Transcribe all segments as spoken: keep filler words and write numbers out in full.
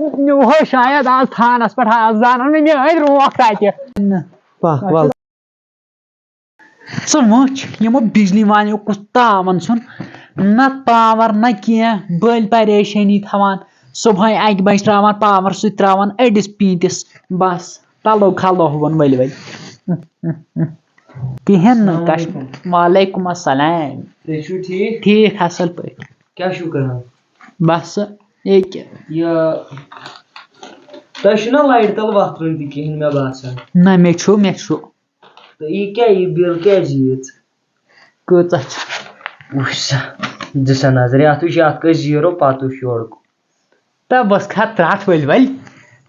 مےٚ ووٚن، شاید آز تھانس پٮ۪ٹھ، آز زانن نہٕ میٲنۍ روکھ تتہِ۔ پکھ ول۔ ژٕ وٕچھ، یِمو بجلی والٮ۪و کُس تاوان چھُن، نہ پاور نہ کینٛہہ، بٔلۍ پریشٲنی تھاوان۔ صبحٲے اکہِ بجہِ تراوان پاور، سُہ تہِ تراوان أڑِس پیٖنتِس، بس تلو کھلو ہُوَن ؤلۍ ؤلۍ۔ کِہیٖنۍ نہٕ السلام کش-، علیکم۔ وعلیکم السلام۔ تُہۍ چھِو ٹھیٖک؟ ٹھیٖک، اصل پٲٹھۍ۔ کیٛاہ چھِو کران؟ بس ییٚکیٛاہ۔ یہِ، تۄہہِ چھُو نا لایٹہِ تل وۄتھرُن تہِ کِہیٖنۍ مےٚ باسان؟ نہ، مےٚ چھُ، مےٚ چھُ۔ تہٕ یہِ کیٛاہ، یہِ بِل کیٛازِ ییٖژ؟ کۭژاہ چھِ؟ وٕچھ سا، دِ سا نظرِ، اَتھ وٕچھ، اَتھ کٔژ زیٖرو، پَتہٕ وٕچھ یورُک۔ تہٕ بس کھا ترٛٹھ ؤلۍ ؤلۍ۔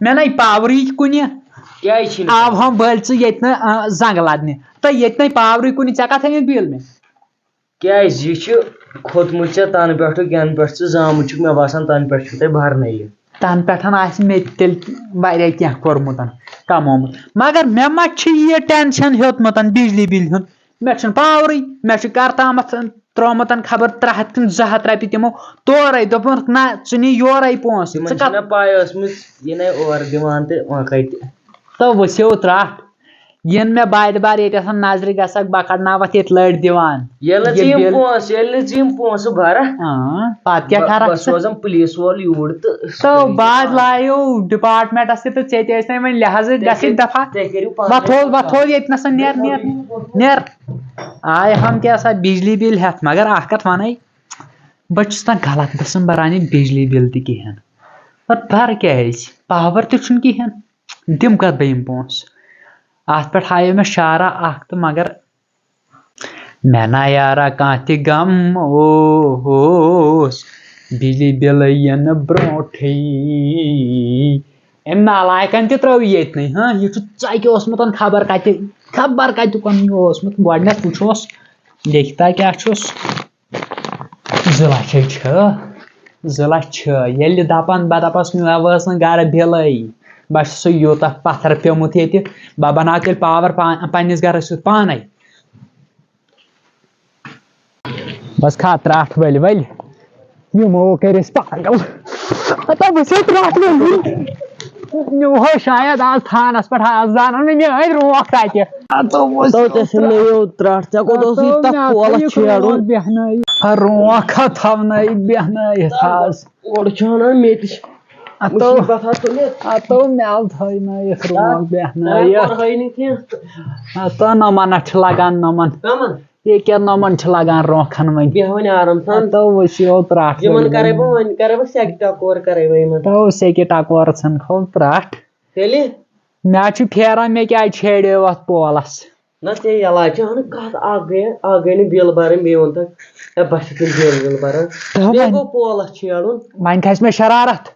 مےٚ نَے پاورٕے کُنہِ۔ کیٛازِ چھِنہٕ؟ آو ہم بٔلۍ ژٕ ییٚتہِ نہٕ، آ، زنٛگہٕ لدنہِ۔ تہٕ ییٚتہِ نَے پاورٕے کُنہِ، ژےٚ کَتھ أنِتھ بِل مےٚ؟ کیٛازِ یہِ چھُ کھوٚتمُت ژےٚ تَنہٕ پٮ۪ٹھٕ، یَنہٕ پٮ۪ٹھ ژٕ زامُت چھُکھ، مےٚ باسان، تَنہٕ پٮ۪ٹھ چھُو تۄہہِ بَرنَے یہِ۔ تَنہٕ پٮ۪ٹھ آسہِ مےٚ تہِ تیٚلہِ واریاہ کینٛہہ کوٚرمُت، کَمومُت۔ مگر مےٚ ما چھُ یہِ ٹٮ۪نشَن ہیوٚتمُت بِجلی بِلہِ ہُنٛد؟ مےٚ چھُنہٕ پاورٕے، مےٚ چھُ کَر تامَتھ ترٛوومُت خبر ترٛےٚ ہَتھ کِنہٕ زٕ ہَتھ رۄپیہِ تِمو تورَے، دوٚپُکھ، "نہ، ژٕ نہِ یورَے پونٛسہٕ، مےٚ ژٕ کَتھ۔" چھَنہ پَے ٲسمٕژ، یہِ نَے اورٕ دِوان تہٕ وۄنۍ کَتہِ۔ تو ؤسِو ترٛٹھ۔ یِن مےٚ بارِ بارِ ییٚتہِ آسان نظرِ گژھکھ، بہٕ کڑناوتھ ییٚتہِ لٔڑۍ دِوان۔ ییٚلہِ نہٕ ژٕ یہِ یِم بِل۔ پونٛسہٕ، ییٚلہِ نہٕ ژٕ یِم پونٛسہٕ بھرکھ، آ، پتہٕ کیٛاہ بہٕ، بہٕ کرکھ ژٕ؟ سوزن پُلیٖس وول یوٗرۍ تہٕ سُہ تو کٔرِو بعد پانہٕ۔ لایو ڈپارٹمنٹس تہِ تہٕ ژےٚ تہِ ٲسۍ نَے وۄنۍ لحاظٕے تُہۍ گژھٕنۍ کٔرِو، دفعہ۔ تُہۍ کٔرِو پانہٕ وۄتھو، پانہٕ۔ وۄتھو ییٚتہِ نَسَن، نیر، نیر، نیر۔ آے ہم کیٛاہ سا بجلی بِل ہٮ۪تھ، مگر اکھ کتھ ونے، بہٕ چھُس نہ غلط گژھان بران یہِ بجلی بِل تہِ کِہیٖنۍ۔ پتہٕ بر کیٛازِ؟ پاور تہِ چھُنہٕ کِہیٖنۍ۔ دِم کَتھ بہٕ یِم پونٛسہٕ؟ اَتھ پٮ۪ٹھ آیو مےٚ شعرا اَکھ تہٕ مگر مےٚ نا یارا کانٛہہ تہِ غم اوس بجلی بِلہٕ یِنہٕ برونٛٹھٕے۔ أمۍ نالایکَن تہِ ترٲو ییٚتنٕے، ہاں، یہِ چھُ ژَکہِ اوسمُت خبر کَتہِ، خبر کَتیُک اوسمُت۔ گۄڈٕنٮ۪تھ وٕچھوس لیکھتا کیٛاہ چھُس۔ زٕ لَچھے چھِ، زٕ لَچھ چھِ۔ ییٚلہِ دَپان، بہٕ دَپَس، مےٚ وٲژ نہٕ گَرٕ بِلٕے۔ بہٕ چھُس یوٗتاہ پَتھر پیوٚمُت ییٚتہِ، بہٕ بَناو تیٚلہِ پاوَر پا-، پنٛنِس گَرَس سۭتۍ پانَے۔ بَس کھا ترٛٹھ ؤلۍ ؤلۍ، یِمو کٔرۍ أسۍ پاگل۔ ہتا بہٕ چھُس ترٛٹھ ؤلۍ ؤلۍ۔ مےٚ ووٚن شاید آز تھانَس پٮ۪ٹھ، آز زانَن نہٕ میٛٲنۍ روکھ تَتہِ۔ ہتو ژےٚ چھِ نٔیو ترٛٹھ، ژےٚ کوٚت اوس یہِ تَتھ کولَس چھیڑُن؟ بیٚہنٲیِتھ۔ ہا، رونٛکھ ہا تھاونٲیِتھ، بیٚہنٲیِتھ حظ۔ اورٕ چھُ وَنان مےٚ تہِ چھِ ہتو، مُصیٖبت ہا تُلِتھ۔ ہتو مےٚ آو تھٲینٲیِتھ، رونٛکھ بیٚہنٲیِتھ۔ اورٕ ہٲے نہٕ کینٛہہ تہٕ۔ ہتو نَمَن چھِ لگان نَمَن۔ کَمَن؟ ییٚکیٛاہ نَمَن چھِ لگان رونٛکھَن وۄنۍ۔ بیٚہہ وۄنۍ آرام سان۔ ہتو وٕچھ یو ترٛٹھ یِمَن وۄنۍ۔ کَرَے بہٕ وۄنۍ، کَرَے بہٕ سٮ۪کہِ ٹکور کَرَے بہٕ یِمَن۔ تو سٮ۪کہِ ٹکور ژھٕن کھول ترٛٹھ۔ تیٚلہِ؟ مےٚ چھُ پھیران، مےٚ کیٛازِ چھیڑیو اَتھ پولَس؟ نہ، ژےٚ یَلاے چھِ اَنان کَتھ، اَکھ گٔے، اَکھ گٔے نہٕ بِل بَرٕنۍ، بیٚیہِ ووٚن تَکھ، "ہے، بہٕ چھُس نہٕ بِل وِل بَران۔" تہٕ بیٚیہِ وۄنۍ؟ گوٚو پولَس چھیڑُن۔ وۄنۍ کھَسہِ مےٚ شرارت۔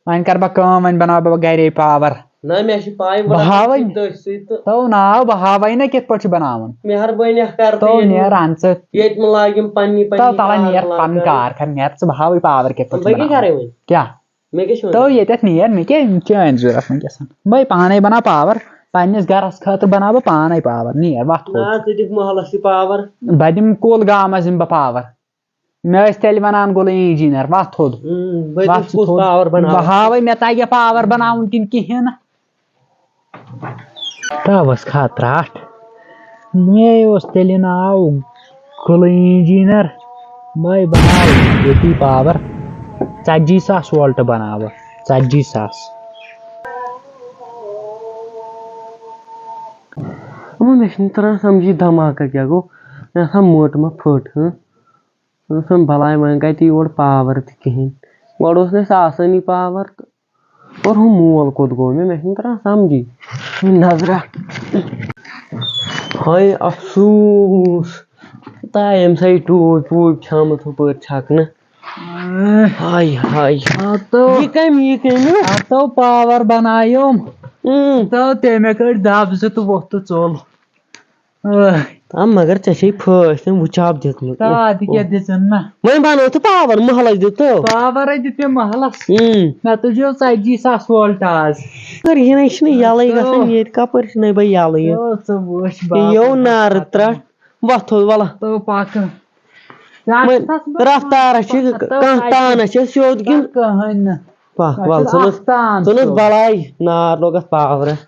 وۄنۍ کَرٕ بہٕ کٲم، وۄنۍ بَناوٕ بہٕ گَرے پاوَر۔ نہ، مےٚ چھِ پَے، بہٕ ہاوَے۔ تٔتھۍ سۭتۍ تہٕ تو ناو، بہٕ ہاوَے نہ کِتھ پٲٹھۍ چھُ بَناوُن۔ مہربٲنی اَکھ کَر تو ژٕ ییٚتہِ۔ نیر اَن ژٕ۔ ییٚتہِ مہٕ لاگہِ یِم پَننی پَننی تو تَلہ کار نیر پَنُن لاگان۔ کار کَر، نیر ژٕ، بہٕ ہاوَے پاوَر کِتھ پٲٹھۍ چھُ بہٕ کیٛاہ بَناوُن۔ کَرٕ وۄنۍ؟ کیٛاہ؟ مےٚ کیٛاہ چھُ وَنُن؟ تو ییٚتٮ۪تھ نیر، مےٚ کیٛاہ چٲنۍ ضوٚرَتھ وٕنکیٚس؟ بہٕ پانے بَناو پاوَر، پنٛنِس گَرَس خٲطرٕ بَناو بہٕ پانے پاوَر، نیر وۄتھ تھوٚد۔ نہ، ژٕ دِکھ محلَس تہِ پاوَر۔ بہٕ دِمہٕ کُل گامَس دِمہٕ بہٕ پاوَر۔ مےٚ ٲسۍ تیٚلہِ وَنان گُلہٕ اِنجیٖنَر، وَتھ تھوٚد۔ اۭں، بہٕ وَتھ دِمہٕ کُس تھوٚد۔ پاوَر بَناوَکھ؟ بہٕ ہاوَے مےٚ تَگہِ پاوَر بَناوُن کِنہٕ کِہیٖنۍ نہٕ۔ ترٛاوَس کھا ترٛٹھ۔ مے اوس تیٚلہِ ناو گُلہٕ اِنجیٖنَر۔ بَے بَناو ییٚتی پاوَر۔ ژَتجی ساس وولٹ بَناوٕ۔ ژَتجی ساس۔ اما مےٚ چھُنہٕ تران سَمجھی دھماکہ کیٛاہ گوٚو۔ مےٚ آسان مٔٹ ما پھٔٹ، ہٕنٛہ؟ مےٚ اوس وَنان بَلاے وۄنۍ کَتہِ یی اورٕ پاوَر تہِ کِہیٖنۍ۔ گۄڈٕ اوس نہٕ اَسہِ آسٲنی پاوَر تہٕ اور ہُہ مول کوٚت گوٚو مےٚ، مےٚ چھُنہٕ تران سَمجھی۔ وۄنۍ نظرہ۔ ہاے افسوٗس۔ تہٕ أمۍ سا یہِ ٹوٗپۍ ووٗپۍ چھٲمٕژ ہُپٲرۍ چھَکنہٕ۔ ہاے ہاے۔ ہتو۔ یہِ کَمہِ، یہِ کَمہِ؟ ہتو پاور بنایوم۔ اۭں۔ تو تٔمۍ کٔڑۍ دب زٕ تہٕ ووٚتھ تہٕ ژوٚل۔ آہ۔ آ، مگر ژےٚ چھے پھٲسۍ تٔمۍ وٕچھاب دِژمٕژ۔ تا تہِ کیٛاہ دِژٕن نہ؟ وۄنۍ بنوو تہٕ پاور، محلس دیُت تو۔ پاورے دیُت مےٚ محلس۔ اۭں۔ مےٚ تُجیو ژتجی ساس وولٹ آز۔ مگر یہِ نَے چھِنہٕ یَلَے تو۔ گژھان، ییٚتہِ کَپٲرۍ چھِنَے بہٕ یَلہٕ یہِ؟ تو ژٕ وٕچھ یہِ یو باپَتھ نارٕ پَتہٕ۔ ترٛٹھ۔ وۄتھو، وَلہ۔ تو پَکہٕ۔ وۄنۍ رفتارہ چھِ کانٛہہ تانہ چھِ سیوٚد کِنہٕ؟ کٕہٕنۍ نہٕ۔ پکھ وۄنۍ ول، چھُ ژھٕنُس، اکھ تان ژھٕنُس سیوٚد۔ بلاے، نار لوٚگ اتھ پاورس۔